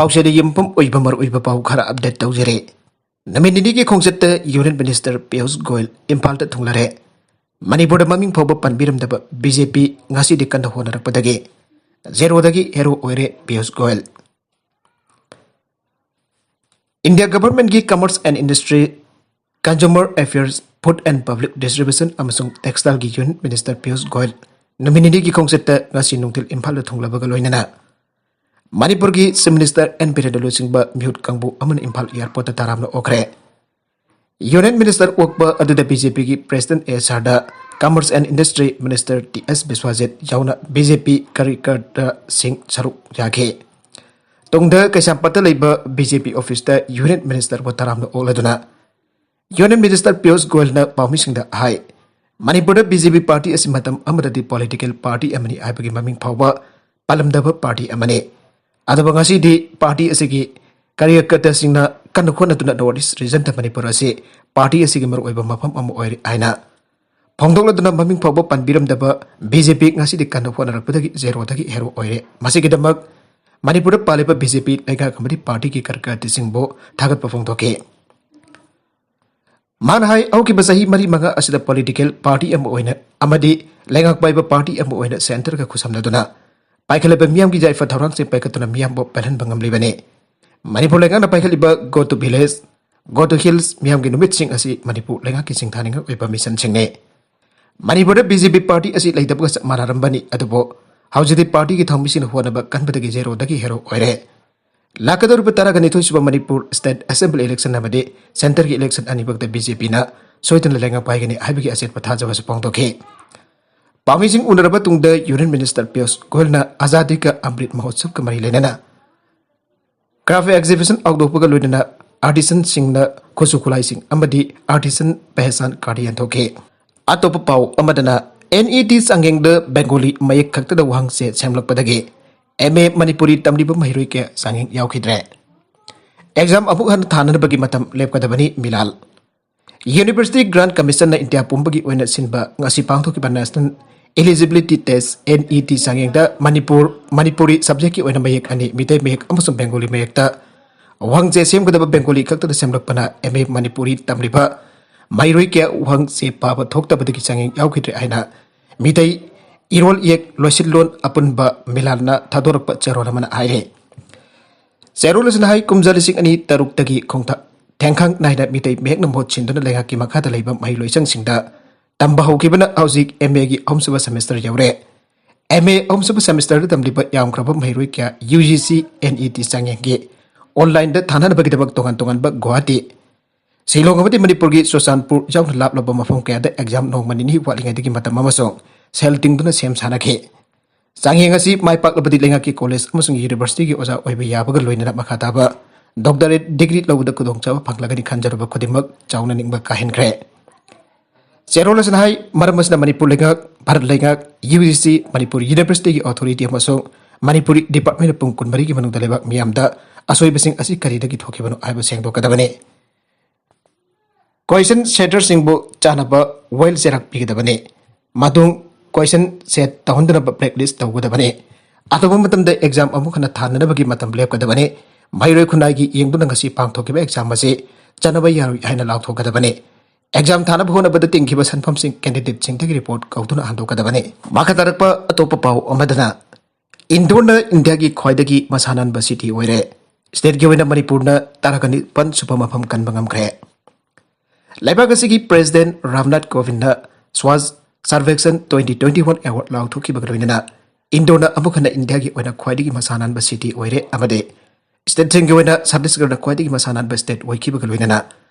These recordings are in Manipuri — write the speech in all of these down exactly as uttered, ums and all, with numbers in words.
ꯄꯥꯎꯆꯦꯗ ꯌꯨꯝꯐꯝ ꯑꯣꯏꯕ ꯃꯔꯨꯑꯣꯏꯕ ꯄꯥꯎ ꯈꯔ ꯑꯞꯗꯦꯠ ꯇꯧꯖꯔꯦ꯫ ꯅꯨꯃꯤꯠ ꯅꯤꯅꯤꯒꯤ ꯈꯣꯡꯆꯠꯇ ꯌꯨꯅꯤꯌꯟ ꯃꯤꯅꯤꯁꯇꯔ ꯄꯤꯌꯨꯁ ꯒꯣꯌꯜ ꯏꯝꯐꯥꯜꯗ ꯊꯨꯡꯂꯔꯦ꯫ ꯃꯅꯤꯄꯨꯔꯗ ꯃꯃꯤꯡ ꯐꯥꯎꯕ ꯄꯟꯕꯤꯔꯝꯗꯕ ꯕꯤ ꯖꯦ ꯄꯤ ꯉꯁꯤꯗꯤ ꯀꯟꯅ ꯍꯣꯠꯅꯔꯛꯄꯗꯒꯤ ꯖꯦꯔꯣꯗꯒꯤ ꯍꯦꯔꯣ ꯑꯣꯏꯔꯦ ꯄꯤꯌꯨꯁ ꯒꯣꯌꯜ꯫ ꯏꯟꯗꯤꯌꯥ ꯒꯚꯔꯟꯃꯦꯟꯠꯀꯤ Commerce and Industry, Consumer Affairs, Food and Public Distribution ꯑꯃꯁꯨꯡ Textileꯒꯤ ꯌꯨꯅꯤꯌꯟ ꯃꯤꯅꯤꯁꯇꯔ ꯄꯤꯌꯨꯁ ꯒꯣꯌꯜ ꯅꯨꯃꯤꯠ ꯅꯤꯅꯤꯒꯤ ꯈꯣꯡꯆꯠꯇ ꯉꯁꯤ ꯅꯨꯡꯊꯤꯜ ꯏꯝꯐꯥꯜꯗ ꯊꯨꯡꯂꯕꯒ ꯂꯣꯏꯅꯅ ꯃꯅꯤꯄꯨꯔꯒꯤ ꯆꯤꯐ ꯃꯤꯅꯤꯁꯇꯔ ꯑꯦꯟ ꯕꯤꯔꯦꯟꯗ ꯂꯨꯆꯤꯡꯕ ꯃꯤꯍꯨꯠ ꯀꯥꯡꯕꯨ ꯑꯃꯅ ꯏꯝꯐꯥꯜ ꯑꯦꯌꯔꯄꯣꯔꯠꯇ ꯇꯔꯥꯝꯅ ꯑꯣꯛꯈ꯭ꯔꯦ꯫ ꯌꯨꯅꯤꯌꯟ ꯃꯤꯅꯤꯁꯇꯔ ꯑꯣꯛꯄ ꯑꯗꯨꯗ ꯕꯤ ꯖꯦ ꯄꯤꯒꯤ president A Sharda, commerce and industry minister T S Biswajit ꯌꯥꯎꯅ ꯕꯤ ꯖꯦ ꯄꯤ ꯀꯥꯔꯌꯀꯔꯇꯥꯁꯤꯡ ꯁꯔꯨꯛ ꯌꯥꯈꯤ꯫ ꯇꯨꯡꯗ ꯀꯩꯁꯥꯝꯄꯥꯠꯇ ꯂꯩꯕ ꯕꯤ ꯖꯦ ꯄꯤ ꯑꯣꯐꯤꯁꯇ ꯌꯨꯅꯤꯌꯟ ꯃꯤꯅꯤꯁꯇꯔꯕꯨ ꯇꯔꯥꯝꯅ ꯑꯣꯛꯂꯗꯨꯅ ꯌꯨꯅꯤꯌꯟ ꯃꯤꯅꯤꯁꯇꯔ ꯄꯤꯌꯨꯁ ꯒꯣꯌꯜꯅ ꯄꯥꯎꯃꯤꯁꯤꯡꯗ ꯍꯥꯏ, ꯃꯅꯤꯄꯨꯔꯗ ꯕꯤ ꯖꯦ ꯄꯤ ꯄꯥꯔꯇꯤ ꯑꯁꯤ ꯃꯇꯝ ꯑꯃꯗꯗꯤ ꯄꯣꯂꯤꯇꯤꯀꯦꯜ ꯄꯥꯔꯇꯤ ꯑꯃꯅꯤ ꯍꯥꯏꯕꯒꯤ ꯃꯃꯤꯡ ꯐꯥꯎꯕ ꯄꯜꯂꯝꯗꯕ ꯄꯥꯔꯇꯤ ꯑꯃꯅꯤ꯫ ꯑꯗꯨꯕꯨ ꯉꯁꯤꯗꯤ ꯄꯥꯔꯇꯤ ꯑꯁꯤꯒꯤ ꯀꯥꯔꯌꯀꯔꯇꯥꯁꯤꯡꯅ ꯀꯟꯅ ꯍꯣꯠꯅꯗꯨꯅ ꯅꯣꯔꯠ ꯏꯁ꯭ꯠ ꯔꯤꯖꯟꯗ ꯃꯅꯤꯄꯨꯔ ꯑꯁꯤ ꯄꯥꯔꯇꯤ ꯑꯁꯤꯒꯤ ꯃꯔꯨꯑꯣꯏꯕ ꯃꯐꯝ ꯑꯃ ꯑꯣꯏꯔꯦ ꯍꯥꯏꯅ ꯐꯣꯡꯗꯣꯛꯂꯗꯨꯅ ꯃꯃꯤꯡ ꯐꯥꯎꯕ ꯄꯟꯕꯤꯔꯝꯗꯕ ꯕꯤ ꯖꯦ ꯄꯤ ꯉꯁꯤꯗꯤ ꯀꯟꯅ ꯍꯣꯠꯅꯔꯛꯄꯗꯒꯤ ꯖꯦꯔꯣꯗꯒꯤ ꯍꯦꯔꯣ ꯑꯣꯏꯔꯦ꯫ ꯃꯁꯤꯒꯤꯗꯃꯛ ꯃꯅꯤꯄꯨꯔꯗ ꯄꯥꯜꯂꯤꯕ ꯕꯤ ꯖꯦ ꯄꯤ ꯂꯩꯉꯥꯛ ꯑꯃꯗꯤ ꯄꯥꯔꯇꯤꯒꯤ ꯀꯥꯔꯌꯀꯔꯇꯥꯁꯤꯡꯕꯨ ꯊꯥꯒꯠꯄ ꯐꯣꯡꯗꯣꯛꯈꯤ꯫ ꯃꯥꯅ ꯍꯥꯏ, ꯍꯧꯈꯤꯕ ꯆꯍꯤ ꯃꯔꯤ ꯃꯉꯥ ꯑꯁꯤꯗ ꯄꯣꯂꯤꯇꯤꯀꯦꯜ ꯄꯥꯔꯇꯤ ꯑꯃ ꯑꯣꯏꯅ ꯑꯃꯗꯤ ꯂꯩꯉꯥꯛ ꯄꯥꯏꯕ ꯄꯥꯔꯇꯤ ꯑꯃ ꯑꯣꯏꯅ ꯁꯦꯟꯇꯔꯒ ꯈꯨꯠꯁꯝꯅꯗꯨꯅ ꯄꯥꯏꯈꯠꯂꯕ ꯃꯤꯌꯥꯝꯒꯤ ꯌꯥꯏꯐ ꯊꯧꯔꯥꯡꯁꯤꯡ ꯄꯥꯏꯈꯠꯇꯨꯅ ꯃꯤꯌꯥꯝꯕꯨ ꯄꯦꯜꯍꯟꯕ ꯉꯝꯂꯤꯕꯅꯤ꯫ ꯃꯅꯤꯄꯨꯔ ꯂꯩꯉꯥꯛꯅ ꯄꯥꯏꯈꯠꯂꯤꯕ Go to Village, Go to Hills ꯃꯤꯌꯥꯝꯒꯤ ꯅꯨꯃꯤꯠꯁꯤꯡ ꯑꯁꯤ ꯃꯅꯤꯄꯨꯔ ꯂꯩꯉꯥꯛꯀꯤ ꯁꯤꯡꯊꯥꯅꯤꯡꯉꯥꯏ ꯑꯣꯏꯕ ꯃꯤꯁꯟꯁꯤꯡꯅꯤ꯫ ꯃꯅꯤꯄꯨꯔꯗ ꯕꯤ ꯖꯦ ꯄꯤ ꯄꯥꯔꯇꯤ ꯑꯁꯤ ꯂꯩꯇꯕꯒ ꯆꯞ ꯃꯥꯟꯅꯔꯝꯕꯅꯤ, ꯑꯗꯨꯕꯨ ꯍꯧꯖꯤꯛꯇꯤ ꯄꯥꯔꯇꯤꯒꯤ ꯊꯧꯃꯤꯁꯤꯡꯅ ꯍꯣꯠꯅꯕ ꯀꯟꯕꯗꯒꯤ ꯖꯦꯔꯣꯗꯒꯤ ꯍꯦꯔꯣ ꯑꯣꯏꯔꯦ꯫ ꯂꯥꯛꯀꯗꯧꯔꯤꯕ ꯇꯔꯥꯒ ꯅꯤꯊꯣꯏ ꯁꯨꯕ ꯃꯅꯤꯄꯨꯔ ꯁ꯭ꯇꯦꯠ ꯑꯦꯁꯦꯝꯕ꯭ꯂꯤ ꯏꯂꯦꯛꯁꯟ ꯑꯃꯗꯤ ꯁꯦꯟꯇꯔꯒꯤ ꯏꯂꯦꯛꯁꯟ ꯑꯅꯤꯃꯛꯇ ꯕꯤ ꯖꯦ ꯄꯤꯅ ꯁꯣꯏꯗꯅ ꯂꯩꯉꯥꯛ ꯄꯥꯏꯒꯅꯤ ꯍꯥꯏꯕꯒꯤ ꯑꯆꯦꯠꯄ ꯊꯥꯖꯕꯁꯨ ꯐꯣꯡꯗꯣꯛꯈꯤ꯫ ꯄꯥꯎꯃꯤꯁꯤꯡ ꯎꯅꯔꯕ ꯇꯨꯡꯗ ꯌꯨꯅꯤꯌꯟ ꯃꯤꯅꯤꯁꯇꯔ ꯄꯤꯌꯨꯁ ꯒꯣꯌꯜꯅ ꯑꯖꯥꯗꯤ ꯀꯥ ꯑꯃ꯭ꯔꯤꯠ ꯃꯍꯣꯠꯁꯕꯀ ꯃꯔꯤ ꯂꯩꯅꯅ ꯀ꯭ꯔꯥꯐ ꯑꯦꯛꯖꯤꯕꯤꯁꯟ ꯍꯧꯗꯣꯛꯄꯒ ꯂꯣꯏꯅꯅ ꯑꯥꯔꯇꯤꯁꯟꯁꯤꯡꯅ ꯈꯨꯠꯁꯨ ꯈꯨꯠꯂꯥꯏꯁꯤꯡ ꯑꯃꯗꯤ ꯑꯥꯔꯇꯤꯁꯟ ꯄꯦꯍꯆꯥꯟ ꯀꯥꯔꯗ ꯌꯦꯟꯊꯣꯛꯈꯤ꯫ ꯑꯇꯣꯞꯄ ꯄꯥꯎ ꯑꯃꯗꯅ, ꯑꯦꯟ ꯏ ꯇꯤ ꯆꯥꯡꯌꯦꯡꯗ ꯕꯦꯡꯒꯣꯂꯤ ꯃꯌꯦꯛ ꯈꯛꯇꯗ ꯋꯥꯍꯪꯆꯦ ꯁꯦꯝꯂꯛꯄꯗꯒꯤ ꯑꯦꯝ ꯑꯦ ꯃꯅꯤꯄꯨꯔꯤ ꯇꯝꯂꯤꯕ ꯃꯍꯩꯔꯣꯏ ꯀꯌꯥ ꯆꯥꯡꯌꯦꯡ ꯌꯥꯎꯈꯤꯗ꯭ꯔꯦ꯫ ꯑꯦꯛꯖꯥꯝ ꯑꯃꯨꯛ ꯍꯟꯅ ꯊꯥꯅꯅꯕꯒꯤ ꯃꯇꯝ ꯂꯦꯞꯀꯗꯕꯅꯤ, ꯃꯤꯂꯥꯜ꯫ ꯌꯨꯅꯤꯚꯔꯁꯤꯇꯤ ꯒ꯭ꯔꯥꯟꯠ ꯀꯃꯤꯁꯟꯅ ꯏꯟꯗꯤꯌꯥ ꯄꯨꯝꯕꯒꯤ ꯑꯣꯏꯅ ꯁꯤꯟꯕ ꯉꯁꯤ ꯄꯥꯡꯊꯣꯛꯈꯤꯕ ꯅꯦꯁꯅꯦꯜ Eligibility Test, NET ꯆꯥꯡꯌꯦꯡꯗ ꯃꯅꯤꯄꯨꯔ, ꯃꯅꯤꯄꯨꯔꯤ subjectꯀꯤ ꯑꯣꯏꯅ ꯃꯌꯦꯛ ꯑꯅꯤ, ꯃꯤꯇꯩ ꯃꯌꯦꯛ ꯑꯃꯁꯨꯡ ꯕꯦꯡꯒꯣꯂꯤ ꯃꯌꯦꯛꯇ ꯋꯥꯍꯪꯆꯦ ꯁꯦꯝꯒꯗꯕ ꯕꯦꯡꯒꯣꯂꯤ ꯈꯛꯇꯗ ꯁꯦꯝꯂꯛꯄꯅ MA ꯃꯅꯤꯄꯨꯔꯤ ꯇꯝꯂꯤꯕ ꯃꯍꯩꯔꯣꯏ ꯀꯌꯥ ꯋꯥꯍꯪꯆꯦ ꯄꯥꯕ ꯊꯣꯛꯇꯕꯗꯒꯤ ꯆꯥꯡꯌꯦꯡ ꯌꯥꯎꯈꯤꯗ꯭ꯔꯦ ꯍꯥꯏꯅ ꯃꯤꯇꯩ ꯏꯔꯣꯜ ꯏꯌꯦꯛ ꯂꯣꯏꯁꯤꯟꯂꯣꯟ ꯑꯄꯨꯟꯕ ꯃꯤꯂꯥꯟꯅ ꯊꯥꯗꯣꯔꯛꯄ ꯆꯦꯔꯣꯜ ꯑꯃꯅ ꯍꯥꯏꯔꯤ꯫ ꯆꯦꯔꯣꯜ ꯑꯁꯤꯅ ꯍꯥꯏ, ꯀꯨꯝꯖꯥ ꯂꯤꯁꯤꯡ ꯑꯅꯤ ꯇꯔꯨꯛꯇꯒꯤ ꯈꯣꯡꯊꯥ-, ꯊꯦꯡꯈꯥꯡ ꯅꯥꯏꯅ ꯃꯤꯇꯩ ꯃꯌꯦꯛꯅ ꯃꯍꯨꯠ ꯁꯤꯟꯗꯨꯅ ꯂꯩꯉꯥꯛꯀꯤ ꯃꯈꯥꯗ ꯂꯩꯕ ꯃꯍꯩꯂꯣꯏꯁꯪꯁꯤꯡꯗ ꯇꯝꯕ ꯍꯧꯈꯤꯕꯅ ꯍꯧꯖꯤꯛ MAꯒꯤ ꯑꯍꯨꯝꯁꯨꯕ semester ꯌꯧꯔꯦ꯫ MA ꯑꯍꯨꯝꯁꯨꯕ semesterꯗ ꯇꯝꯂꯤꯕ ꯌꯥꯝꯈ꯭ꯔꯕ ꯃꯍꯩꯔꯣꯏ ꯀꯌꯥ UGC NET ꯆꯥꯡꯌꯦꯡꯒꯤ onlineꯗ ꯊꯥꯅꯅꯕꯒꯤꯗꯃꯛ ꯇꯣꯉꯥꯟ ꯇꯣꯉꯥꯟꯕ ꯒꯨꯋꯥꯍꯥꯇꯤ, ꯁꯤꯂꯣꯡ ꯑꯃꯗꯤ ꯃꯅꯤꯄꯨꯔꯒꯤ ꯆꯨꯔꯆꯥꯟꯄꯨꯔ ꯌꯥꯎꯅ ꯂꯥꯞꯂꯕ ꯃꯐꯝ ꯀꯌꯥꯗ exam ꯅꯣꯡꯃ ꯅꯤꯅꯤ ꯋꯥꯠꯂꯤꯉꯩꯗꯒꯤ ꯃꯇꯝ ꯑꯃꯁꯨꯡ ꯁꯦꯜ ꯇꯤꯡꯗꯨꯅ ꯁꯦꯝ ꯁꯥꯅꯈꯤ꯫ ꯆꯥꯡꯌꯦꯡ ꯑꯁꯤ ꯃꯥꯏ ꯄꯥꯛꯂꯕꯗꯤ ꯂꯩꯉꯥꯛꯀꯤ college ꯑꯃꯁꯨꯡ universityꯒꯤ ꯑꯣꯖꯥ ꯑꯣꯏꯕ ꯌꯥꯕꯒ ꯂꯣꯏꯅꯅ ꯃꯈꯥ ꯇꯥꯕ doctorate degree ꯂꯧꯕꯗ ꯈꯨꯗꯣꯡꯆꯥꯕ ꯐꯪꯂꯒꯅꯤ ꯈꯟꯖꯔꯨꯕ ꯈꯨꯗꯤꯡꯃꯛ ꯆꯥꯎꯅ ꯅꯤꯡꯕ ꯀꯥꯏꯍꯟꯈ꯭ꯔꯦ꯫ ꯆꯦꯔꯣꯜ ꯑꯁꯤꯅ ꯍꯥꯏ, ꯃꯔꯝ ꯑꯁꯤꯅ ꯃꯅꯤꯄꯨꯔ ꯂꯩꯉꯥꯛ, ꯚꯥꯔꯠ ꯂꯩꯉꯥꯛ, UGC, ꯃꯅꯤꯄꯨꯔ universityꯒꯤ authority ꯑꯃꯁꯨꯡ ꯃꯅꯤꯄꯨꯔꯤ departmentꯅ ꯄꯨꯡ ꯀꯨꯟꯃꯔꯤꯒꯤ ꯃꯅꯨꯡꯗ ꯂꯩꯕꯥꯛ ꯃꯤꯌꯥꯝꯗ ꯑꯁꯣꯏꯕꯁꯤꯡ ꯑꯁꯤ ꯀꯔꯤꯗꯒꯤ ꯊꯣꯛꯈꯤꯕꯅꯣ ꯍꯥꯏꯕ ꯁꯦꯡꯗꯣꯛꯀꯗꯕꯅꯤ꯫ Question setterꯁꯤꯡꯕꯨ ꯆꯥꯅꯕ wheelchair ꯄꯤꯒꯗꯕꯅꯤ꯫ ꯃꯇꯨꯡ question set ꯇꯧꯍꯟꯗꯅꯕ practice ꯇꯧꯒꯗꯕꯅꯤ꯫ ꯑꯇꯣꯞꯄ ꯃꯇꯝꯗ exam ꯑꯃꯨꯛ ꯍꯟꯅ ꯊꯥꯅꯅꯕꯒꯤ ꯃꯇꯝ ꯂꯦꯞꯀꯗꯕꯅꯤ꯫ ꯃꯍꯩꯔꯣꯏ ꯈꯨꯟꯅꯥꯏꯒꯤ ꯌꯦꯡꯗꯨꯅ ꯉꯁꯤ ꯄꯥꯡꯊꯣꯛꯈꯤꯕ exam ꯑꯁꯤ ꯆꯠꯅꯕ ꯌꯥꯔꯣꯏ ꯍꯥꯏꯅ ꯂꯥꯎꯊꯣꯛꯀꯗꯕꯅꯤ꯫ Exam ꯊꯥꯅꯕ ꯍꯣꯠꯅꯕꯗ ꯇꯤꯡꯈꯤꯕ ꯁꯦꯟꯐꯝꯁꯤꯡ candidateꯁꯤꯡꯗꯒꯤ report ꯀꯧꯗꯨꯅ ꯍꯟꯗꯣꯛꯀꯗꯕꯅꯤ꯫ ꯃꯈꯥ ꯇꯥꯔꯛꯄ ꯑꯇꯣꯞꯄ ꯄꯥꯎ ꯑꯃꯗꯅ, ꯏꯟꯗꯣꯔꯅ ꯏꯟꯗꯤꯌꯥꯒꯤ ꯈ꯭ꯋꯥꯏꯗꯒꯤ ꯃꯁꯥ ꯅꯥꯟꯕ city ꯑꯣꯏꯔꯦ꯫ Stateꯀꯤ ꯑꯣꯏꯅ ꯃꯅꯤꯄꯨꯔꯅ ꯇꯔꯥꯒ ꯅꯤꯄꯥꯟ ꯁꯨꯕ ꯃꯐꯝ ꯀꯟꯕ ꯉꯝꯈ꯭ꯔꯦ꯫ ꯂꯩꯕꯥꯛ ꯑꯁꯤꯒꯤ President Ramnath ꯀꯣꯕꯤꯟꯗꯅ Swachh Survekshan twenty twenty-one award ꯂꯥꯎꯊꯣꯛꯈꯤꯕꯒ ꯂꯣꯏꯅꯅ ꯏꯟꯗꯣꯔꯅ ꯑꯃꯨꯛ ꯍꯟꯅ ꯏꯟꯗꯤꯌꯥꯒꯤ ꯑꯣꯏꯅ ꯈ꯭ꯋꯥꯏꯗꯒꯤ ꯃꯁꯥ ꯅꯥꯟꯕ city ꯑꯣꯏꯔꯦ ꯑꯃꯗꯤ stateꯁꯤꯡꯒꯤ ꯑꯣꯏꯅ ꯆꯇꯤꯁꯒꯔꯅ ꯈ꯭ꯋꯥꯏꯗꯒꯤ ꯃꯁꯥ ꯅꯥꯟꯕ state ꯑꯣꯏꯈꯤꯕꯒ ꯂꯣꯏꯅꯅ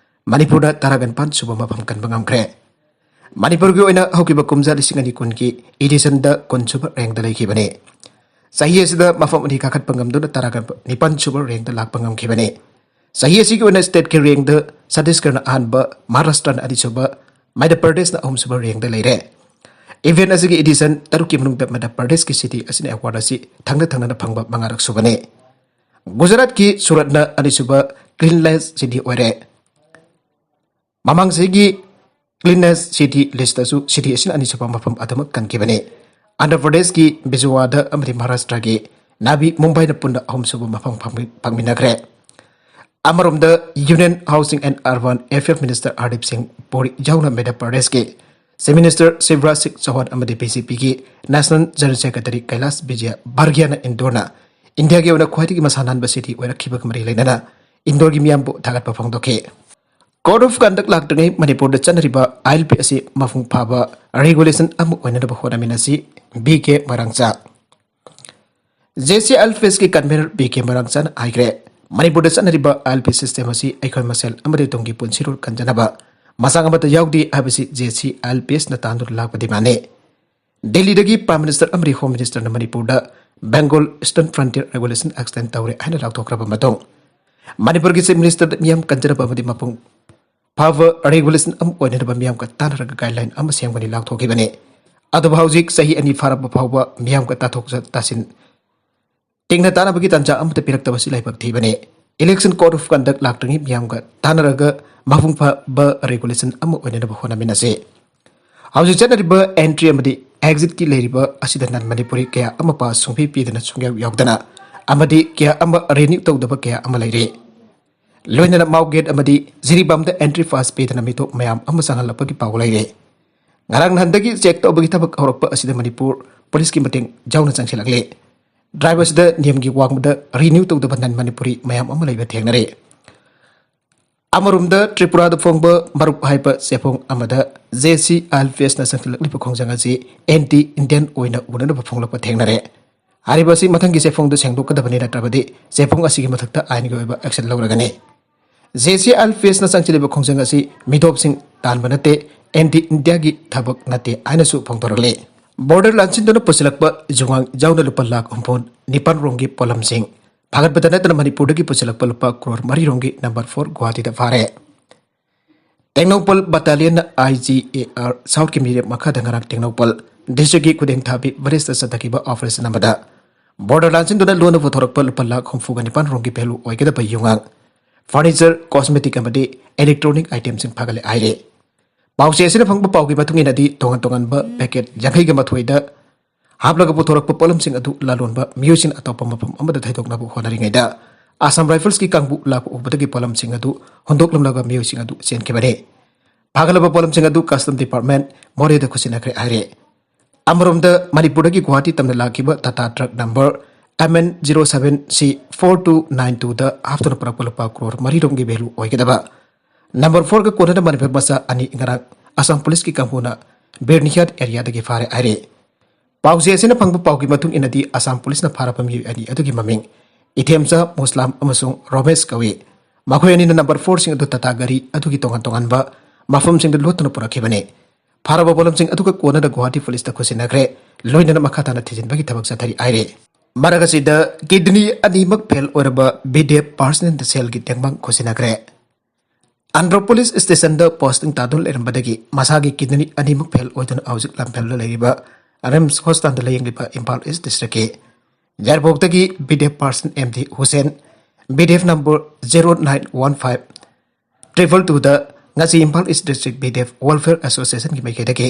ꯃꯅꯤꯄꯨꯔꯅ ꯇꯔꯥꯒ ꯅꯤꯄꯥꯟ ꯁꯨꯕ ꯃꯐꯝ ꯀꯟꯕ ꯉꯝꯈ꯭ꯔꯦ꯫ ꯃꯅꯤꯄꯨꯔꯒꯤ ꯑꯣꯏꯅ ꯍꯧꯈꯤꯕ ꯀꯨꯝꯖꯥ ꯂꯤꯁꯤꯡ ꯑꯅꯤ ꯀꯨꯟꯒꯤ editionꯗ ꯀꯨꯟ ꯁꯨꯕ rankꯗ ꯂꯩꯈꯤꯕꯅꯤ꯫ ꯆꯍꯤ ꯑꯁꯤꯗ ꯃꯐꯝ ꯑꯅꯤ ꯀꯥꯈꯠꯄ ꯉꯝꯗꯨꯅ ꯇꯔꯥꯒ ꯅꯤꯄꯥꯟ ꯁꯨꯕ rankꯗ ꯂꯥꯛꯄ ꯉꯝꯈꯤꯕꯅꯤ꯫ ꯆꯍꯤ ꯑꯁꯤꯒꯤ ꯑꯣꯏꯅ stateꯀꯤ rankꯗ ꯆꯇꯤꯁꯒꯔꯅ ꯑꯍꯥꯟꯕ, ꯃꯍꯥꯔꯥꯁꯇ꯭ꯔꯅ ꯑꯅꯤꯁꯨꯕ, ꯃꯙ꯭ꯌ ꯄ꯭ꯔꯗꯦꯁꯅ ꯑꯍꯨꯝꯁꯨꯕ rankꯗ ꯂꯩꯔꯦ꯫ Event ꯑꯁꯤꯒꯤ edition ꯇꯔꯨꯛꯀꯤ ꯃꯅꯨꯡꯗ ꯃꯙ꯭ꯌ ꯄ꯭ꯔꯗꯦꯁꯀꯤ city ꯑꯁꯤꯅ award ꯑꯁꯤ ꯊꯪꯅ ꯊꯪꯅꯅ ꯐꯪꯕ ꯃꯉꯥꯔꯛ ꯁꯨꯕꯅꯤ꯫ ꯒꯨꯖꯔꯥꯠꯀꯤ ꯁꯨꯔꯠꯅ ꯑꯅꯤꯁꯨꯕ cleanliness city ꯑꯣꯏꯔꯦ꯫ ꯃꯃꯥꯡ ꯆꯍꯤꯒꯤ Cleanest City listꯇꯁꯨ city ꯑꯁꯤꯅ ꯑꯅꯤꯁꯨꯕ ꯃꯐꯝ ꯑꯗꯨꯃꯛ ꯀꯟꯈꯤꯕꯅꯤ꯫ ꯑꯟꯙ꯭ꯔ ꯄ꯭ꯔꯗꯦꯁꯀꯤ ꯕꯤꯖꯋꯥꯗ ꯑꯃꯗꯤ ꯃꯍꯥꯔꯥꯁꯇ꯭ꯔꯒꯤ ꯅꯥꯚꯤ ꯃꯨꯝꯕꯥꯏꯅ ꯄꯨꯟꯅ ꯑꯍꯨꯝꯁꯨꯕ ꯃꯐꯝ ꯐꯪꯃꯤ-, ꯐꯪꯃꯤꯟꯅꯈ꯭ꯔꯦ꯫ ꯑꯃꯔꯣꯝꯗ Union Housing and Urban Affairs Minister Hardeep ꯁꯤꯡ ꯄꯨꯔꯤ ꯌꯥꯎꯅ ꯃꯙ꯭ꯌ ꯄ꯭ꯔꯗꯦꯁꯀꯤ Chief Minister ꯁꯤꯕꯔꯥꯖ ꯁꯤꯡ ꯆꯧꯍꯥꯟ ꯑꯃꯗꯤ BJPꯒꯤ National General Secretary ꯀꯩꯂꯥꯁ ꯕꯤꯖꯌ ꯚꯔꯒꯤꯌꯥꯅ ꯏꯟꯗꯣꯔꯅ ꯏꯟꯗꯤꯌꯥꯒꯤ ꯑꯣꯏꯅ ꯈ꯭ꯋꯥꯏꯗꯒꯤ ꯃꯁꯥ ꯅꯥꯟꯕ city ꯑꯣꯏꯔꯛꯈꯤꯕꯒ ꯃꯔꯤ ꯂꯩꯅꯅ ꯏꯟꯗꯣꯔꯒꯤ ꯃꯤꯌꯥꯝꯕꯨ ꯊꯥꯒꯠꯄ ꯐꯣꯡꯗꯣꯛꯈꯤ꯫ Code of Conduct ꯂꯥꯛꯇ꯭ꯔꯤꯉꯩ ꯃꯅꯤꯄꯨꯔꯗ ꯆꯠꯅꯔꯤꯕ ILP ꯑꯁꯤ ꯃꯄꯨꯡ ꯐꯥꯕ regulation ꯑꯃ ꯑꯣꯏꯅꯅꯕ ꯍꯣꯠꯅꯃꯤꯟꯅꯁꯤ, ꯕꯤ ꯀꯦ ꯃꯔꯥꯡꯆꯥ꯫ JC ILPSꯀꯤ convener ꯕꯤ ꯀꯦ ꯃꯔꯥꯡꯆꯥꯅ ꯍꯥꯏꯈ꯭ꯔꯦ, ꯃꯅꯤꯄꯨꯔꯗ ꯆꯠꯅꯔꯤꯕ ILP system ꯑꯁꯤ ꯑꯩꯈꯣꯏ ꯃꯁꯦꯜ ꯑꯃꯗꯤ ꯇꯨꯡꯒꯤ ꯄꯨꯟꯁꯤꯔꯣꯜ ꯀꯟꯖꯅꯕ ꯃꯆꯥꯛ ꯑꯃꯠꯇ ꯌꯥꯎꯗꯦ ꯍꯥꯏꯕꯁꯤ JC ILPSꯅ ꯇꯥꯟꯗꯨꯅ ꯂꯥꯛꯄ demandꯅꯤ꯫ ꯗꯦꯜꯂꯤꯗꯒꯤ Prime Minister ꯑꯃꯗꯤ Home Ministerꯅ ꯃꯅꯤꯄꯨꯔꯗ Bengal Eastern Frontier Regulation extend ꯇꯧꯔꯦ ꯍꯥꯏꯅ ꯂꯥꯎꯊꯣꯛꯈ꯭ꯔꯕ ꯃꯇꯨꯡ, ꯃꯅꯤꯄꯨꯔꯒꯤ Chief Ministerꯗ ꯃꯤꯌꯥꯝ ꯀꯟꯖꯅꯕ ꯑꯃꯗꯤ ꯃꯄꯨꯡ ꯐꯥꯕ regulation ꯑꯃ ꯑꯣꯏꯅꯅꯕ ꯃꯤꯌꯥꯝꯒ ꯇꯥꯟꯅꯔꯒ guideline ꯑꯃ ꯁꯦꯝꯒꯅꯤ ꯂꯥꯎꯊꯣꯛꯈꯤꯕꯅꯤ꯫ ꯑꯗꯨꯕꯨ ꯍꯧꯖꯤꯛ ꯆꯍꯤ ꯑꯅꯤ ꯐꯥꯔꯛꯄ ꯐꯥꯎꯕ ꯃꯤꯌꯥꯝꯒ ꯇꯥꯊꯣꯛ ꯇꯥꯁꯤꯟ ꯇꯤꯡꯅ ꯇꯥꯅꯕꯒꯤ ꯇꯥꯟꯖꯥ ꯑꯃꯠꯇ ꯄꯤꯔꯛꯇꯕꯁꯤ ꯂꯥꯏꯕꯛ ꯊꯤꯕꯅꯤ꯫ Election Code of Conduct ꯂꯥꯛꯇ꯭ꯔꯤꯉꯩ ꯃꯤꯌꯥꯝꯒ ꯇꯥꯟꯅꯔꯒ ꯃꯄꯨꯡ ꯐꯥꯕ regulation ꯑꯃ ꯑꯣꯏꯅꯅꯕ ꯍꯣꯠꯅꯃꯤꯟꯅꯁꯤ꯫ ꯍꯧꯖꯤꯛ ꯆꯠꯅꯔꯤꯕ entry ꯑꯃꯗꯤ exitꯀꯤ ꯂꯩꯔꯤꯕ ꯑꯁꯤꯗ non Manipuri ꯀꯌꯥ ꯑꯃ pass ꯁꯨꯡꯄꯤ ꯄꯤꯗꯅ ꯁꯨꯡꯌꯥꯎ ꯌꯥꯎꯗꯅ ꯑꯃꯗꯤ ꯀꯌꯥ ꯑꯃ renew ꯇꯧꯗꯕ ꯀꯌꯥ ꯑꯃ ꯂꯩꯔꯤ꯫ ꯂꯣꯏꯅꯅ ꯃꯥꯎ gate ꯑꯃꯗꯤ ꯖꯤꯔꯤꯕꯥꯝꯗ entry pass ꯄꯤꯗꯅ ꯃꯤꯇꯣꯞ ꯃꯌꯥꯝ ꯑꯃ ꯆꯪꯍꯜꯂꯛꯄꯒꯤ ꯄꯥꯎ ꯂꯩꯔꯦ꯫ ꯉꯔꯥꯡ ꯅꯍꯥꯟꯗꯒꯤ check ꯇꯧꯕꯒꯤ ꯊꯕꯛ ꯍꯧꯔꯛꯄ ꯑꯁꯤꯗ ꯃꯅꯤꯄꯨꯔ policeꯀꯤ ꯃꯇꯦꯡ ꯌꯥꯎꯅ ꯆꯪꯁꯤꯜꯂꯛꯂꯤ꯫ Drive ꯑꯁꯤꯗ ꯅꯤꯌꯝꯒꯤ ꯋꯥꯡꯃꯗ renew ꯇꯧꯗꯕ non Manipuri ꯃꯌꯥꯝ ꯑꯃ ꯂꯩꯕ ꯊꯦꯡꯅꯔꯦ꯫ ꯑꯃꯔꯣꯝꯗ ꯇ꯭ꯔꯤꯄꯨꯔꯥꯗ ꯐꯣꯡꯕ ꯃꯔꯨꯞ ꯍꯥꯏꯕ ꯆꯦꯐꯣꯡ ꯑꯃꯗ JC ILPSꯅ ꯆꯪꯁꯤꯜꯂꯛꯂꯤꯕ ꯈꯣꯡꯖꯪ ꯑꯁꯤ anti Indian ꯑꯣꯏꯅ ꯎꯅꯅꯕ ꯐꯣꯡꯂꯛꯄ ꯊꯦꯡꯅꯔꯦ꯫ ꯍꯥꯏꯔꯤꯕ ꯑꯁꯤ ꯃꯊꯪꯒꯤ ꯆꯦꯐꯣꯡꯗ ꯁꯦꯡꯗꯣꯛꯀꯗꯕꯅꯤ, ꯅꯠꯇ꯭ꯔꯕꯗꯤ ꯆꯦꯐꯣꯡ ꯑꯁꯤꯒꯤ ꯃꯊꯛꯇ ꯑꯥꯏꯟꯒꯤ ꯑꯣꯏꯕ action ꯂꯧꯔꯒꯅꯤ꯫ JC ILPSꯅ ꯆꯪꯁꯤꯜꯂꯤꯕ ꯈꯣꯡꯖꯪ ꯑꯁꯤ ꯃꯤꯇꯣꯞꯁꯤꯡ ꯇꯥꯟꯕ ꯅꯠꯇꯦ, anti Indiaꯒꯤ ꯊꯕꯛ ꯅꯠꯇꯦ ꯍꯥꯏꯅꯁꯨ ꯐꯣꯡꯗꯣꯔꯛꯂꯤ꯫ Border ꯂꯥꯟꯁꯤꯟꯗꯨꯅ ꯄꯨꯁꯤꯜꯂꯛꯄ ꯖꯨꯋꯥꯡ ꯌꯥꯎꯅ ꯂꯨꯄꯥ ꯂꯥꯈ ꯍꯨꯝꯐꯨ ꯅꯤꯄꯥꯟ ꯔꯣꯝꯒꯤ ꯄꯣꯠꯂꯝꯁꯤꯡ ꯐꯥꯒꯠꯄꯗ ꯅꯠꯇꯅ ꯃꯅꯤꯄꯨꯔꯗꯒꯤ ꯄꯨꯁꯤꯜꯂꯛꯄ ꯂꯨꯄꯥ ꯀ꯭ꯔꯣꯔ ꯃꯔꯤ ꯔꯣꯝꯒꯤ number four ꯒꯨꯋꯥꯍꯥꯇꯤꯗ ꯐꯥꯔꯦ꯫ ꯇꯦꯡꯅꯧꯄꯜ battalionꯅ IGAR Southꯀꯤ ꯃꯤꯔꯦꯞ ꯃꯈꯥꯗ ꯉꯔꯥꯡ ꯇꯦꯡꯅꯧꯄꯜ districtꯀꯤ ꯈꯨꯗꯦꯡ ꯊꯥꯕꯤ villageꯇ ꯆꯠꯊꯈꯤꯕ operation ꯑꯃꯗ border ꯂꯥꯟꯁꯤꯟꯗꯨꯅ ꯂꯣꯟꯅ ꯄꯨꯊꯣꯔꯛꯄ ꯂꯨꯄꯥ ꯂꯥꯈ ꯍꯨꯝꯐꯨꯒ ꯅꯤꯄꯥꯟ ꯔꯣꯝꯒꯤ value ꯑꯣꯏꯒꯗꯕ ꯌꯨꯉꯥꯡ, furniture, cosmetic ꯑꯃꯗꯤ electronic itemꯁꯤꯡ ꯐꯥꯒꯠꯂꯦ ꯍꯥꯏꯔꯤ꯫ ꯄꯥꯎꯆꯦ ꯑꯁꯤꯅ ꯐꯪꯕ ꯄꯥꯎꯒꯤ ꯃꯇꯨꯡ ꯏꯟꯅꯗꯤ, ꯇꯣꯉꯥꯟ ꯇꯣꯉꯥꯟꯕ ꯄꯦꯀꯦꯠ ꯌꯥꯡꯈꯩꯒ ꯃꯥꯊꯣꯏꯗ ꯍꯥꯞꯂꯒ ꯄꯨꯊꯣꯔꯛꯄ ꯄꯣꯠꯂꯝꯁꯤꯡ ꯑꯗꯨ ꯂꯂꯣꯟꯕ ꯃꯤꯑꯣꯏꯁꯤꯡꯅ ꯑꯇꯣꯞꯄ ꯃꯐꯝ ꯑꯃꯗ ꯊꯩꯗꯣꯛꯅꯕ ꯍꯣꯠꯅꯔꯤꯉꯩꯗ, ꯑꯁꯥꯝ ꯔꯥꯏꯐꯜꯁꯀꯤ ꯀꯥꯡꯕꯨ ꯂꯥꯛꯄ ꯎꯕꯗꯒꯤ ꯄꯣꯠꯂꯝꯁꯤꯡ ꯑꯗꯨ ꯍꯨꯟꯗꯣꯛꯂꯝꯂꯒ ꯃꯤꯑꯣꯏꯁꯤꯡ ꯑꯗꯨ ꯆꯦꯟꯈꯤꯕꯅꯤ꯫ ꯐꯥꯒꯠꯂꯕ ꯄꯣꯠꯂꯝꯁꯤꯡ ꯑꯗꯨ ꯀꯁꯇꯝ ꯗꯤꯄꯥꯔꯠꯃꯦꯟ ꯃꯣꯔꯦꯗ ꯈꯨꯠꯁꯤꯟꯅꯈ꯭ꯔꯦ ꯍꯥꯏꯔꯦ꯫ ꯑꯃꯔꯣꯝꯗ, ꯃꯅꯤꯄꯨꯔꯗꯒꯤ ꯒꯨꯋꯥꯍꯥꯇꯤ ꯇꯝꯅ ꯂꯥꯛꯈꯤꯕ Tata truck number M N zero seven C four two nine two ꯗ ꯍꯥꯞꯇꯨꯅ ꯄꯨꯔꯛꯄ ꯂꯨꯄꯥ ꯀ꯭ꯔꯣꯔ ꯃꯔꯤ ꯔꯣꯝꯒꯤ ꯚꯦꯂꯨ ꯑꯣꯏꯒꯗꯕ ꯅꯝꯕꯔ ꯐꯣꯔꯒ ꯀꯣꯟꯅꯅ ꯃꯅꯤꯄꯨꯔ ꯃꯆꯥ ꯑꯅꯤ ꯉꯔꯥꯡ ꯑꯁꯥꯝ ꯄꯨꯂꯤꯁꯀꯤ ꯀꯥꯡꯕꯨꯅ ꯕꯤꯔꯅꯤꯍꯥꯠ ꯑꯦꯔꯤꯌꯥꯗꯒꯤ ꯐꯥꯔꯦ ꯍꯥꯏꯔꯤ꯫ ꯄꯥꯎꯆꯦ ꯑꯁꯤꯅ ꯐꯪꯕ ꯄꯥꯎꯒꯤ ꯃꯇꯨꯡ ꯏꯟꯅꯗꯤ, ꯑꯁꯥꯝ ꯄꯨꯂꯤꯁꯅ ꯐꯥꯔꯕ ꯃꯤꯑꯣꯏ ꯑꯅꯤ ꯑꯗꯨꯒꯤ ꯃꯃꯤꯡ ꯏꯊꯦꯝꯆꯥ ꯃꯨꯁꯂꯥꯝ ꯑꯃꯁꯨꯡ ꯔꯣꯃꯦꯁ ꯀꯧꯏ꯫ ꯃꯈꯣꯏ ꯑꯅꯤꯅ ꯅꯝꯕꯔ ꯐꯣꯔꯁꯤꯡ ꯑꯗꯨ ꯇꯥꯇꯥ ꯒꯥꯔꯤ ꯑꯗꯨꯒꯤ ꯇꯣꯉꯥꯟ ꯇꯣꯉꯥꯟꯕ ꯃꯐꯝꯁꯤꯡꯗ ꯂꯣꯠꯇꯨꯅ ꯄꯨꯔꯛꯈꯤꯕꯅꯤ꯫ ꯐꯥꯔꯕ ꯄꯣꯠꯂꯝꯁꯤꯡ ꯑꯗꯨꯒ ꯀꯣꯟꯅꯅ ꯒꯨꯋꯥꯍꯥꯇꯤ ꯄꯨꯂꯤꯁꯇ ꯈꯨꯠꯁꯤꯟꯅꯈ꯭ꯔꯦ, ꯂꯣꯏꯅꯅ ꯃꯈꯥ ꯇꯥꯅ ꯊꯤꯖꯤꯟꯕꯒꯤ ꯊꯕꯛ ꯆꯠꯊꯔꯤ ꯍꯥꯏꯔꯤ꯫ ꯃꯔꯛ ꯑꯁꯤꯗ, ꯀꯤꯗꯅꯤ ꯑꯅꯤꯃꯛ ꯐꯦꯜ ꯑꯣꯏꯔꯕ ꯕꯤꯗꯦꯞ ꯄꯥꯔꯁꯅꯦꯜꯗ ꯁꯦꯜꯒꯤ ꯇꯦꯡꯕꯥꯡ ꯈꯨꯠꯁꯤꯟꯅꯈ꯭ꯔꯦ꯫ ꯑꯟꯗ꯭ꯔꯣꯄꯣꯂꯤꯁ ꯁ꯭ꯇꯦꯁꯟꯗ ꯄꯣꯁꯇꯤꯡ ꯇꯥꯗꯨꯅ ꯂꯩꯔꯝꯕꯗꯒꯤ ꯃꯁꯥꯒꯤ ꯀꯤꯗꯅꯤ ꯑꯅꯤꯃꯛ ꯐꯦꯜ ꯑꯣꯏꯗꯨꯅ ꯍꯧꯖꯤꯛ ꯂꯝꯐꯦꯜꯗ ꯂꯩꯔꯤꯕ ꯔꯤꯝꯁ ꯍꯣꯁꯄꯤꯇꯥꯜꯗ ꯂꯥꯌꯦꯡꯂꯤꯕ ꯏꯝꯐꯥꯜ ꯏꯁ ꯗꯤꯁꯇ꯭ꯔꯤꯛꯀꯤ ꯌꯥꯏꯔꯤꯄꯣꯛꯇꯒꯤ VDF person M D Hussain, VDF number zero nine one five triple two ꯗ ꯉꯁꯤ Imphal east district VDF welfare ꯑꯦꯁꯣꯁꯤꯌꯦꯁꯟꯒꯤ ꯃꯥꯏꯀꯩꯗꯒꯤ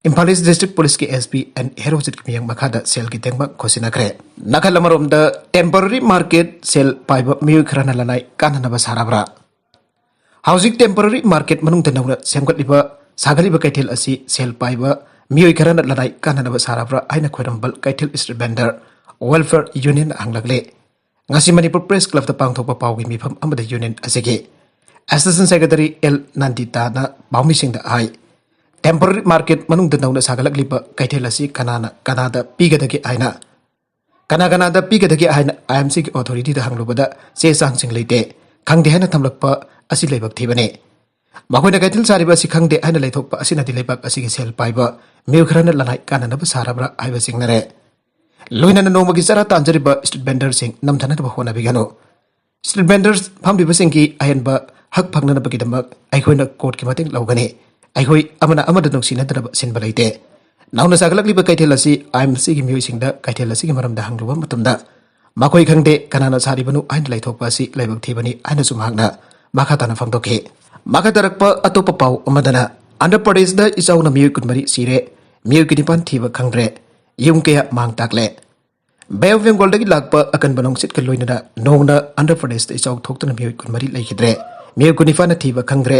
ꯏꯝꯐꯥꯜ ꯏꯁ ꯗꯤꯁꯇ꯭ꯔꯤꯛ ꯄꯨꯂꯤꯁꯀꯤ S P N ꯍꯦꯔꯣꯖꯤꯠꯀꯤ ꯃꯤꯠꯌꯦꯡ ꯃꯈꯥꯗ ꯁꯦꯜꯒꯤ ꯇꯦꯡꯕꯥꯡ ꯈꯣꯠꯆꯤꯟꯅꯈ꯭ꯔꯦ꯫ ꯅꯥꯀꯜ ꯑꯃꯔꯣꯝꯗ, ꯇꯦꯝꯄꯔꯔꯤ ꯃꯥꯔꯀꯦꯠ ꯁꯦꯜ ꯄꯥꯏꯕ ꯃꯤꯑꯣꯏ ꯈꯔꯅ ꯂꯅꯥꯏ ꯀꯥꯟꯅꯅꯕ ꯁꯥꯔꯕ꯭ꯔꯥ? ꯍꯧꯖꯤꯛ ꯇꯦꯝꯄꯔꯔꯤ ꯃꯥꯔꯀꯦꯠ ꯃꯅꯨꯡꯗ ꯅꯧꯅ ꯁꯦꯝꯒꯠꯂꯤꯕ, ꯁꯥꯒꯠꯂꯤꯕ ꯀꯩꯊꯦꯜ ꯑꯁꯤ ꯁꯦꯜ ꯄꯥꯏꯕ ꯃꯤꯑꯣꯏ ꯈꯔꯅ ꯂꯅꯥꯏ ꯀꯥꯟꯅꯅꯕ ꯁꯥꯔꯕ꯭ꯔꯥ ꯍꯥꯏꯅ ꯈ꯭ꯋꯥꯏꯔꯝꯕꯟ ꯀꯩꯊꯦꯜ ꯏꯁꯇ꯭ꯔꯤꯠ ꯚꯦꯟꯗꯔ ꯋꯦꯜꯐꯤꯌꯔ ꯌꯨꯅꯤꯌꯟꯅ ꯍꯪꯂꯛꯂꯦ꯫ ꯉꯁꯤ ꯃꯅꯤꯄꯨꯔ ꯄ꯭ꯔꯦꯁ ꯀ꯭ꯂꯕꯇ ꯄꯥꯡꯊꯣꯛꯄ ꯄꯥꯎꯒꯤ ꯃꯤꯐꯝ ꯑꯃꯗ ꯌꯨꯅꯤꯌꯟ ꯑꯁꯤꯒꯤ ꯑꯦꯁꯤꯁꯇꯦꯟ ꯁꯦꯀ꯭ꯔꯦꯇꯔꯤ ꯑꯦꯜ ꯅꯟꯗꯤꯇꯥꯅ ꯄꯥꯎꯃꯤꯁꯤꯡꯗ ꯍꯥꯏ, ꯇꯦꯝꯄꯔꯔꯤ ꯃꯥꯔꯀꯦꯠ ꯃꯅꯨꯡꯗ ꯅꯧꯅ ꯁꯥꯒꯠꯂꯛꯂꯤꯕ ꯀꯩꯊꯦꯜ ꯑꯁꯤ ꯀꯅꯥꯅ ꯀꯅꯥꯗ ꯄꯤꯒꯗꯒꯦ ꯍꯥꯏꯅ, ꯀꯅꯥ ꯀꯅꯥꯗ ꯄꯤꯒꯗꯒꯦ ꯍꯥꯏꯅ I M Cꯒꯤ ꯑꯣꯊꯣꯔꯤꯇꯤꯗ ꯍꯪꯂꯨꯕꯗ ꯆꯦ ꯆꯥꯡꯁꯤꯡ ꯂꯩꯇꯦ, ꯈꯪꯗꯦ ꯍꯥꯏꯅ ꯊꯝꯂꯛꯄ ꯑꯁꯤ ꯂꯥꯏꯕꯛ ꯊꯤꯕꯅꯤ꯫ ꯃꯈꯣꯏꯅ ꯀꯩꯊꯦꯜ ꯁꯥꯔꯤꯕ ꯑꯁꯤ ꯈꯪꯗꯦ ꯍꯥꯏꯅ ꯂꯩꯊꯣꯛꯄ ꯑꯁꯤꯅꯗꯤ ꯂꯩꯕꯥꯛ ꯑꯁꯤꯒꯤ ꯁꯦꯜ ꯄꯥꯏꯕ ꯃꯤꯑꯣꯏ ꯈꯔꯅ ꯂꯅꯥꯏ ꯀꯥꯟꯅꯅꯕ ꯁꯥꯔꯕ꯭ꯔꯥ ꯍꯥꯏꯕ ꯆꯤꯡꯅꯔꯦ꯫ ꯂꯣꯏꯅꯅ ꯅꯣꯡꯃꯒꯤ ꯆꯔꯥ ꯇꯥꯟꯖꯔꯤꯕ ꯏꯁꯇ꯭ꯔꯤꯠ ꯚꯦꯟꯗꯔꯁꯤꯡ ꯅꯝꯊꯅꯕ ꯍꯣꯠꯅꯕꯤꯒꯅꯨ꯫ ꯏꯁꯇ꯭ꯔꯤꯠ ꯚꯦꯟꯗꯔꯁ ꯐꯝꯂꯤꯕꯁꯤꯡꯒꯤ ꯑꯍꯦꯟꯕ ꯍꯛ ꯐꯪꯅꯅꯕꯒꯤꯗꯃꯛ ꯑꯩꯈꯣꯏꯅ ꯀꯣꯔꯠꯀꯤ ꯃꯇꯦꯡ ꯂꯧꯒꯅꯤ꯫ ꯑꯩꯈꯣꯏ ꯑꯃꯅ ꯑꯃꯗ ꯅꯨꯡꯁꯤꯅꯗꯅꯕ ꯁꯤꯟꯕ ꯂꯩꯇꯦ꯫ ꯅꯧꯅ ꯁꯥꯒꯠꯂꯛꯂꯤꯕ ꯀꯩꯊꯦꯜ ꯑꯁꯤ I M Cꯒꯤ ꯃꯤꯑꯣꯏꯁꯤꯡꯗ ꯀꯩꯊꯦꯜ ꯑꯁꯤꯒꯤ ꯃꯔꯝꯗ ꯍꯪꯂꯨꯕ ꯃꯇꯝꯗ, ꯃꯈꯣꯏ ꯈꯪꯗꯦ, ꯀꯅꯥꯅ ꯁꯥꯔꯤꯕꯅꯣ ꯍꯥꯏꯅ ꯂꯩꯊꯣꯛꯄ ꯑꯁꯤ ꯂꯥꯏꯕꯛ ꯊꯤꯕꯅꯤ ꯍꯥꯏꯅꯁꯨ ꯃꯍꯥꯛꯅ ꯃꯈꯥ ꯇꯥꯅ ꯐꯣꯡꯗꯣꯛꯈꯤ꯫ ꯃꯈꯥ ꯇꯥꯔꯛꯄ ꯑꯇꯣꯞꯄ ꯄꯥꯎ ꯑꯃꯗꯅ, ꯑꯟꯙ꯭ꯔ ꯄ꯭ꯔꯗꯦꯁꯇ ꯏꯆꯥꯎꯅ ꯃꯤꯑꯣꯏ ꯀꯨꯟꯃꯔꯤ ꯁꯤꯔꯦ, ꯃꯤꯑꯣꯏ ꯀꯨꯟꯅꯤꯄꯥꯟ ꯊꯤꯕ ꯈꯪꯗ꯭ꯔꯦ, ꯌꯨꯝ ꯀꯌꯥ ꯃꯥꯡ ꯇꯥꯛꯂꯦ꯫ ꯕꯦ ꯑꯣꯐ ꯕꯦꯡꯒꯣꯜꯗꯒꯤ ꯂꯥꯛꯄ ꯑꯀꯟꯕ ꯅꯣꯡꯁꯤꯠꯀ ꯂꯣꯏꯅꯅ ꯅꯣꯡꯅ ꯑꯟꯙ꯭ꯔ ꯄ꯭ꯔꯗꯦꯁꯇ ꯏꯆꯥꯎ ꯊꯣꯛꯇꯨꯅ ꯃꯤꯑꯣꯏ ꯀꯨꯟꯃꯔꯤ ꯂꯩꯈꯤꯗ꯭ꯔꯦ, ꯃꯤꯑꯣꯏ ꯀꯨꯟꯅꯤꯄꯥꯟꯅ ꯊꯤꯕ ꯈꯪꯗ꯭ꯔꯦ,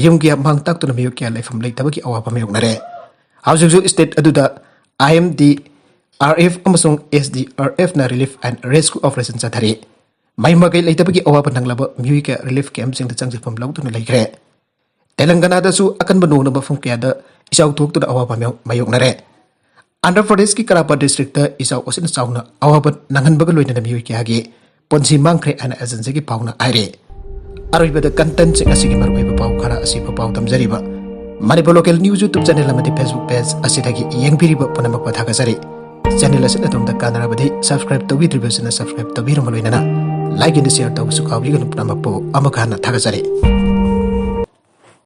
ꯌꯨꯝ ꯀꯌꯥ ꯃꯥꯡ ꯇꯥꯛꯇꯨꯅ ꯃꯤꯑꯣꯏ ꯀꯌꯥ ꯂꯩꯐꯝ ꯂꯩꯇꯕꯒꯤ ꯑꯋꯥꯕ ꯃꯥꯌꯣꯛꯅꯔꯦ꯫ ꯍꯧꯖꯤꯛꯁꯨ ꯁ꯭ꯇꯦꯠ ꯑꯗꯨꯗ I M D R F ꯑꯃꯁꯨꯡ ꯑꯦꯁ ꯗꯤ ꯑꯥꯔ ꯑꯦꯐꯅ ꯔꯤꯂꯤꯐ ꯑꯦꯟ ꯔꯦꯁꯀ꯭ꯌꯨ ꯑꯣꯄꯔꯦꯁꯟ ꯆꯠꯊꯔꯤ꯫ ꯃꯍꯩ ꯃꯍꯩ ꯂꯩꯇꯕꯒꯤ ꯑꯋꯥꯕ ꯅꯪꯂꯕ ꯃꯤꯑꯣꯏ ꯀꯌꯥ ꯔꯤꯂꯤꯐ ꯀꯦꯝꯞꯁꯤꯡꯗ ꯆꯪꯖꯐꯝ ꯂꯧꯗꯨꯅ ꯂꯩꯈ꯭ꯔꯦ꯫ ꯇꯦꯂꯪꯒꯅꯥꯗꯁꯨ ꯑꯀꯟꯕ ꯅꯣꯡꯅ ꯃꯐꯝ ꯀꯌꯥꯗ ꯏꯆꯥꯎ ꯊꯣꯛꯇꯨꯅ ꯑꯋꯥꯕ ꯃꯥꯌꯣꯛ-, ꯃꯥꯌꯣꯛꯅꯔꯦ꯫ ꯑꯟꯙ꯭ꯔ ꯄ꯭ꯔꯗꯦꯁꯀꯤ ꯀ꯭ꯔꯥꯄꯥ ꯗꯤꯁꯇ꯭ꯔꯤꯛꯇ ꯏꯆꯥꯎ ꯑꯁꯤꯅ ꯆꯥꯎꯅ ꯑꯋꯥꯕ ꯅꯪꯍꯟꯕꯒ ꯂꯣꯏꯅꯅ ꯃꯤꯑꯣꯏ ꯀꯌꯥꯒꯤ ꯄꯨꯟꯁꯤ ꯃꯥꯡꯈ꯭ꯔꯦ ꯍꯥꯏꯅ ꯑꯦꯖꯦꯟꯁꯤꯒꯤ ꯄꯥꯎꯅ ꯍꯥꯏꯔꯤ꯫ ꯑꯔꯣꯏꯕꯗ ꯀꯟꯇꯦꯟꯁꯤꯡ ꯑꯁꯤꯒꯤ ꯃꯔꯨꯑꯣꯏꯕ ꯄꯥꯎ ꯈꯔ ꯑꯁꯤꯕꯨ ꯄꯥꯎ ꯇꯝꯖꯔꯤꯕ Manipur local news YouTube channel ꯑꯃꯗꯤ ꯐꯦꯁꯕꯨꯛ ꯄꯦꯖ ꯑꯁꯤꯗꯒꯤ ꯌꯦꯡꯕꯤꯔꯤꯕ ꯄꯨꯝꯅꯃꯛꯄꯨ ꯊꯥꯒꯠꯆꯔꯤ꯫ ꯆꯦꯅꯦꯜ ꯑꯁꯤꯅ ꯑꯗꯣꯝꯗ ꯀꯥꯟꯅꯔꯕꯗꯤ ꯁꯕꯁꯀ꯭ꯔꯥꯏꯕ ꯇꯧꯕꯤꯗ꯭ꯔꯤꯕꯁꯤꯅ ꯁꯕꯁꯀ꯭ꯔꯥꯏꯕ ꯇꯧꯕꯤꯔꯝꯕ ꯂꯣꯏꯅꯅ ꯂꯥꯏꯛ ꯑꯦꯟ ꯁꯤꯌꯔ ꯇꯧꯕꯁꯨ ꯀꯥꯎꯕꯤꯒꯅꯨ꯫ ꯄꯨꯝꯅꯃꯛꯄꯨ ꯑꯃꯨꯛ ꯍꯟꯅ ꯊꯥꯒꯠꯆꯔꯤ꯫